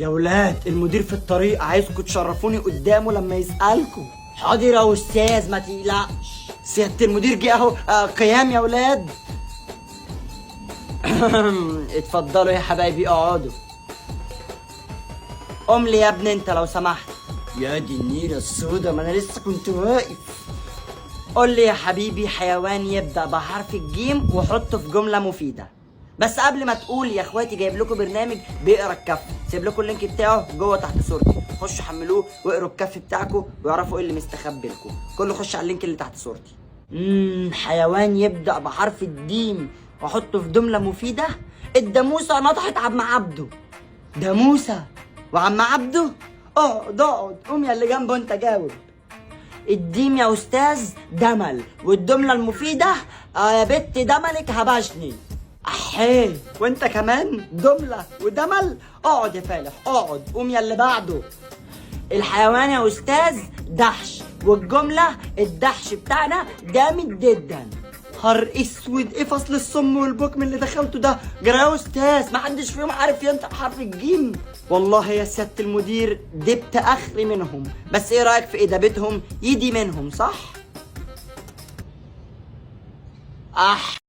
يا ولاد المدير في الطريق، عايزكم تشرفوني قدامه لما يسألكم. حاضر يا استاذ ما تقلقش. سيادة المدير جه اهو. قيام يا ولاد. اتفضلوا يا حبايبي اقعدوا. قوم لي يا ابني انت لو سمحت. يا دي النيلة السودة، ما انا لسه كنت واقف. قول لي يا حبيبي حيوان يبدأ بحرف الجيم وحطه في جملة مفيدة. بس قبل ما تقول يا اخواتي، جايب لكم برنامج بيقرا الكف، سيب لكم ال link بتاعه جوه تحت صورتي، خشوا حملوه واقروا الكف بتاعكم واعرفوا ايه اللي مستخبي لكم. كله خش على ال link اللي تحت صورتي. حيوان يبدأ بحرف الجيم واحطه في جملة مفيدة. الداموسة نطحت عم عبده. داموسة وعم عبده؟ اقعد اقعد، قوم يا اللي جنبه انت جاوب. الديم يا استاذ دمل، والجملة المفيدة يا بت دملك هبشني. احيه، وانت كمان جملة ودمل. اقعد يا فالح اقعد، قوم يا اللي بعده. الحيوان يا استاذ دحش، والجملة الدحش بتاعنا جامد جدا. نهار اسود، ايه فصل الصم والبكم اللي دخلته ده؟ جرى يا استاذ، ما حدش فيهم عارف ينطق حرف الجيم. والله يا سيادة المدير دبت اخري منهم، بس ايه رايك في ادابتهم؟ يدي منهم صح. اح.